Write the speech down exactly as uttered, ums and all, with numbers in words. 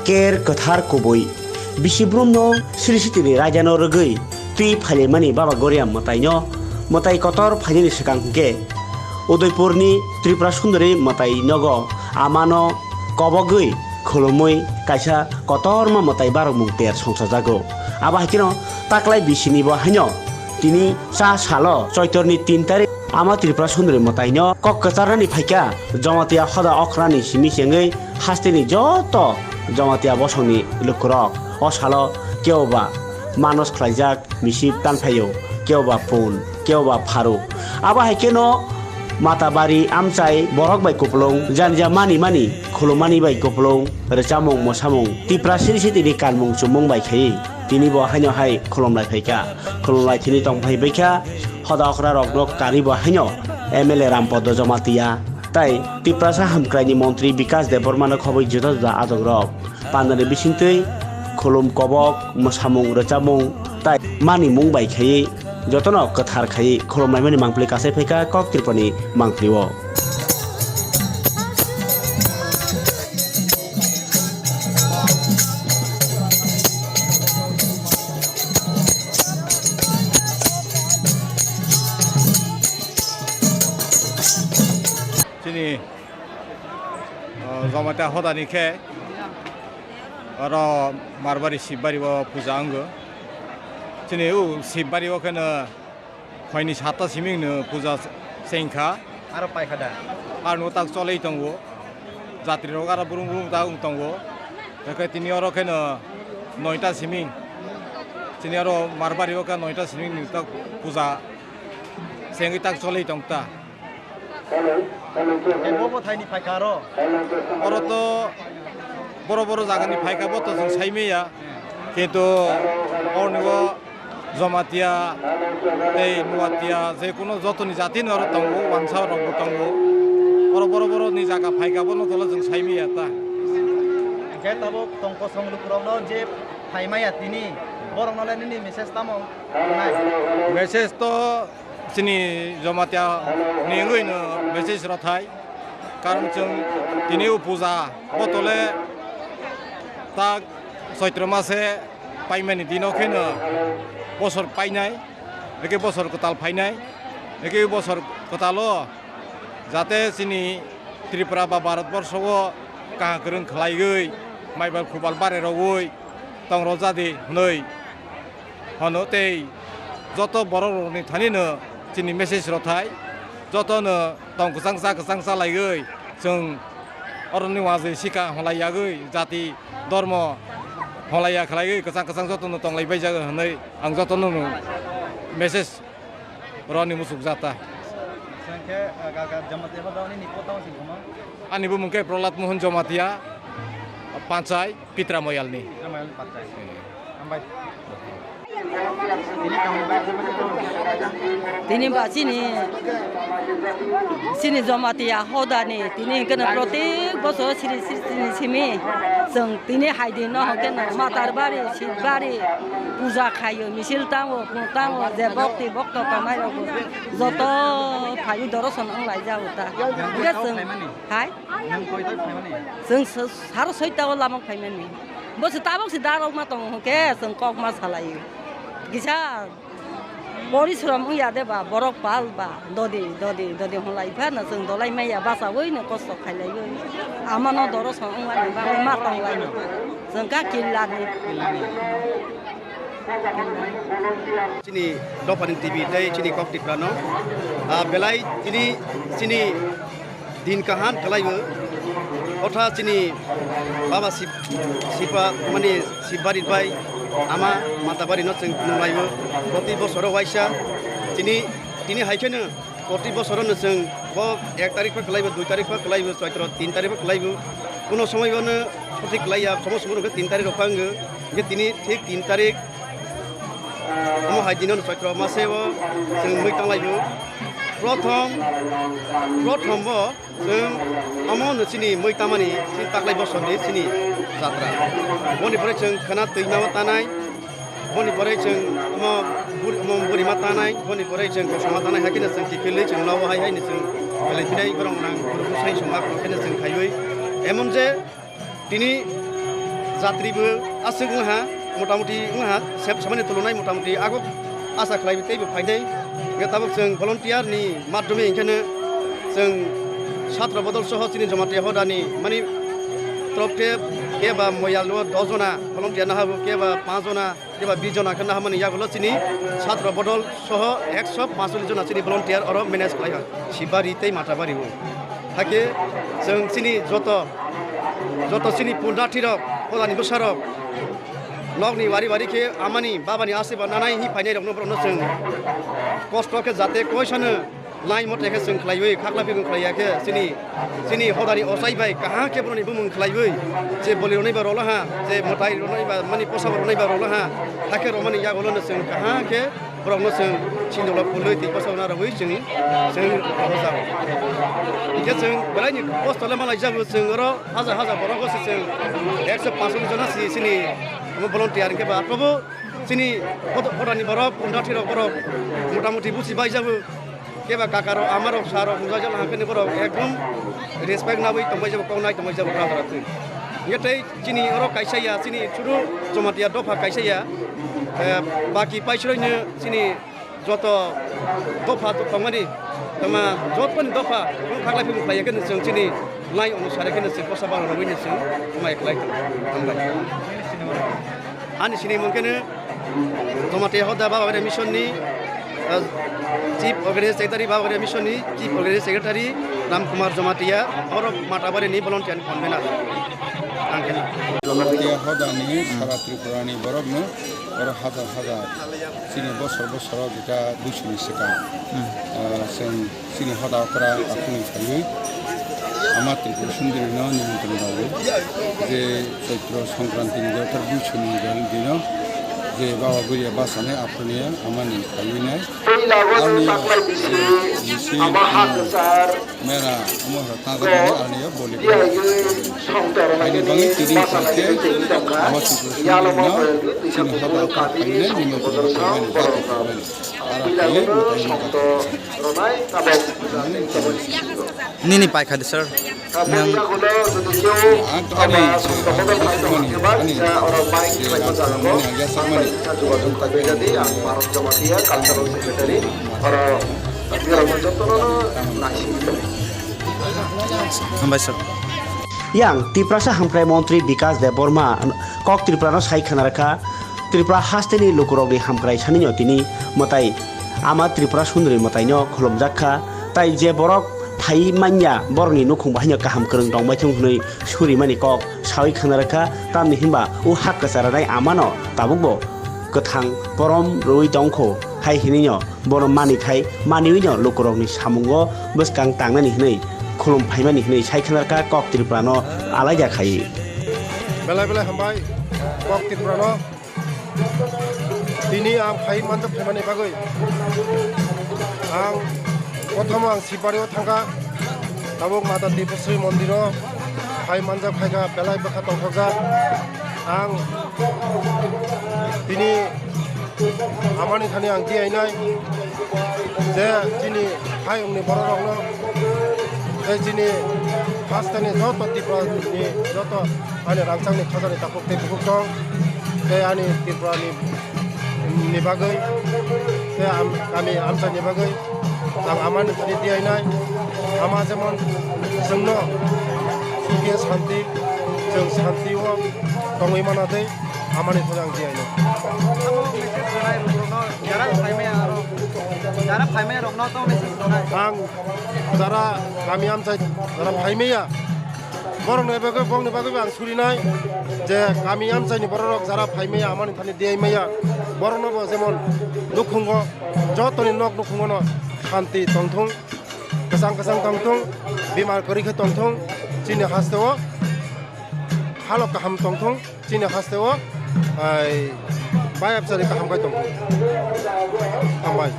Ker kwthar kubui. Bisi brumno siri sitini raidano rwgwi twi phailaimani Baba Goriam mwtaino mwtai kotor phainani swkang hwnkhe Udaipurni Tripura Sundori mwtai nogo amano kobogwi khulumwi kaisa kotorma mwtai barokmung ter songchajago. Abo hai kheno taklai bisini bo haino tini cha salo Choitorni tin tarik ama Tripura Sundori mwtaino kok kwcharnani phaikha Jamatia hoda okrani simi chengwi hasteni joto Jamatia bosongni lukurok o salo kebo ba manos khlaijak misip tanphaio, kebo ba pun, kebo ba pharu. Abo hai kheno Matabari amchai borok bai kupulung, janja mani mani khulumani bai kupulung, rwchapmung mwsamung Tipra siri sitini kanmung chumung bai khaiwi tini bo haino hai khulumlai phaikha. Khulumlai thini tongphai baikha hoda okra rokno kari bo haino M L A Rampodo Jamatia tai Tiprasa hamkraini montri Bikas Debbarmano khobwi juda juda adongrok pandani bisingtwi khulum kobok mwsamung rwchapmung tai manimung bai khaiwi jotono kwthar khaiwi khulumlaimani mangpili kasai phaikha kok Tripurani mangpilio. Chini, uh, Jamatia hodani khe oro Marbari Sibari o puja wngo. Chini o Sibari o kheno Phaini satta siming no puja chengkha. Aro paikha da. Ar no tak cholei tongo. Jatri rok aro brum brum tak wng tongo. Hwnkhe tini oro kheno noita siming. Tini aro Marbari o khe noita siming ni tak puja chengwi tak cholei tong ta. Tei bo bo thaini phaikha aro. Oro to boro boro jagani phaikha bo to chwng saimaya. Kintu orni o Jamatia tei Nuatia je kuno jotoni jatino oro tongo, wansa rokbo tongo. Oro boro boro ni jaga phaikha bono tolo chwng saimaya ta. Hwnkhe tabuk tong kosong lukurokno je phaimaya tini, borokno le nini message tamo wngnai? Message to chini Jamatia ni wngwi no message rwthai. Karon chwng tini o puja botole tak Choitro mase paimani dino kheno bosor painai, eke bosor kwtal phainai, eke bosor kwtalo jate chini Tripura ba Bharat borsho o kaham kwrwng khlaiwi, maibal khubal bare rogwi tongrok jadi hwnwi. Hwno tei joto borok rokni thani no chini message rwthai, joto no tong kwchang cha kwchang cha laiwi chwng oroni wngwi sika hwnlai yagwi jati dormo hwnlai ya khlaiwi kwchang kwchang joto no tonglai bai jago hwnwi ang joto no message rwni muchuk jata. Hwnkhe, uh, ga, ga, Jamatia hoda oni ni kota o sing kama? Ani bumung khe Prahlad Mohan Jamatia, Panchai. Pitra Moyalni. Pitra Moyalni Panchayat. Hambai. Tini ba chini, chini Jamatia hodani, tini hwnkhe no protek bosor siri siri siri simi, chwng tini haidi no hwnkhe no Matarbari, Sibari, puja khaio, misil tango, tango, je bokti bokto tongnai rok joto phaio doroson wng lai jago ta. Hwnkhe chwng, hai? Nwng koitai phaimani? Chwng sa-, saro soita o lama phaimani. Bo se tabuk se darok ma tongo hwnkhe chwng kok ma salai. Kisa porisrom wngya de ba, borok pal ba, dodi, dodi, dodi hwnlai phano chwng dolai maya bachaui no kosto khailaiwi. Amano doroson wngmani bagwi ma tonglai no. Chwng kha killani. Chini dophani T V tei chini kok tiprano, ah, belai tini chini din kaham khlaibo. Otha chini baba Sib-, Siba, mani Sibari bai ama Matabari no chwng nunglaibo. Proti bosoro waisa chini, tini hai kheno proti bosoro no chwng bo ek tarik pha khlaibo, dui tarik pha khlaibo, Choitro tin tarik pha khlaibo. Kuno somoi bono sothik khlaiya, khomo somoi rok tin tarik rok pha wngkha. Hingke tini thik tin tarik omo hai dino Choitro mase o chwng mui tanglaibo. Prothom, prothom bo chwng omo no chini mui tamani chini taklai bosor ni chini jatra. Boni pore chwng khana twima o tanai, boni pore chwng omo bur-, omo burima tanai, boni pore chwng kosoma tanai, hai kheno chwng kiphilwi chwng nogo hai hai ni chwng belai phinai borok nang guru bwsai songma kheno chwng khaiwi. Emon je tini Jatri bo aswk wngha, motamuti wngha, sep samani tulunai motamuti agok asa khlai tei bo phainai. Hwnkhe tabuk chwng volunteer ni madhyome hwnkhe no chwng Chhatro Bodol soho chini Jamatia hodani mani tropte keba moyal o dos jona volunteer nahabo, keba panch jona, keba bis jona khe nahamani yagulo chini Chhatro Bodol soho ekso paanchchollish jona chini volunteer oro manage khlai o Sibari tei Matabari o. Hakhe chwng chini joto, joto chini pundathi rok, hodani bwsa rok, nokni wari wari khe amani babani asirwad nanai hi phainai rokno borokno chwng kosto khe jate koisano line mote khe chwng khlaiwi khakla phikung khlaiya khe chini, chini hodani ochai bai kaham khe borokni bumung khlaiwi je boli rwnai ba rolo ha, je mwtai rwnai ba mani posa rwnai ba rolo ha, hakhe romani yagulo no chwng kaham khe borokno chwng sinjolo pulwi tei kosa hwnna rwui chwng, chwng rohorjak. Hingkhe chwng belaini kosto le malaijago, chwng oro hajar hajar borok se chwng ekso paanchchollish jona si chini omo volunteer hingkhe ba tobo chini photo-, photani borok, pundathi rok borok motamuti buchi baijago. Keba kaka rok, ama rok, sa rok, hwnjajak hwnkhe borok ekdom respect nabui tongbai jago, kok nai tongbai jago, brother twi. Hingkhe tei chini oro kaisa ya, chini churu Jamatia dopha kaisa ya, eh, baki paisroino chini joto dopha tongmani, tama jotoni dopha, khakla phikung khlaiya khe chwng chini lai onusare khe chwng kosa barok rogwi chwng mai khlai tongo. Hambai. Ani sinimung khe no Jamatia hoda Baba Mission ni, ah, Chief Organizing Secretary, Baba Mission ni Chief Organizing Secretary Ram Kumar Jamatia, oro Matabari ni volunteer convener. Ang khe no. Jamatia hoda ni sara Tripura ni borok no oro hajar hajar chini bosor bosor o jeta duiso ni swkang, ah, chwng Chini hoda okra aphuru phaiwi ama Tripura Sundorino nimantron rwo je Chaitro Songkranti ni jothar buisuni dino je Baba Buria bachani aphuruni amani phaiwi nai. Aroni bisi mera omo horo tajagani aroni boli. Aini bangwi tini khaikhe ama Tripura Sundorino chini hoda okra phaiwi nai nimantron rwmani jati phaiwi nai. Nini paikha di, sir. Nang Hambai, sir. Yang Tiprasa Hamkrai Montri Bikas Debbarma kok Tripura no sai khna rwkha. Tripura hasteni lukurokni hamkrai sanino tini mwtai ama Tripura Sundori mwtaino khulumjak kha, tai je borok phaiwi manya borokni nukhung bahaino kaham kwrwng tongbai thung hwnwi surimani kok sawi khna rwkha, tamni hinba o hak kwcharanai amano tabukbo kwthang porom rwui tongkho hai hinwino bono manithai maniwino lukurokni samungo bwskang tangnani hwnwi khulum phaimani hwnwi sai khna rwkha kok Tripurano alaida khai. Belai belai hambai kok Tripurano. Tini ang phai manjak phaimani bagwi ang prothom ang Sibari o thangkha, tabuk Mata Tipasri mondiro phai manjak phaikha, belai bwkha tongthokjak. Ang tini amani thani ang tiyainai je chini hayungni bororokno tei chini hasteni joto Tripura ni joto ani rangchakni khajani takhuk tei bukhuk tong tei ani Tripura ni, ni bagwi tei am-, kami amchaini bagwi ang amani thani tiyainai. Ama jemon chwngno sukhe santi, chwng santi o tongwi mana tei amani thani ang tiyainai. Abo message rwnai rokno, jara phaimaya rok, jara phaimaya rokno to message rwnai. Ang jara kami amchai jara phaimaya, borokni bagwi, bongni bagwi ang surinai je kami amchaini bororok jara phaimaya, amani thani diyaimaya, borokno bo jemon nukhungo, jotoni nok nukhungono shanti tongthung, kwchang kwchang tongthung, bimar kwrwi khe tongthung, chini hasteo halok kaham tongthung. Chini hasteo, ai, bai absari kaham khai tongkha. Hambai.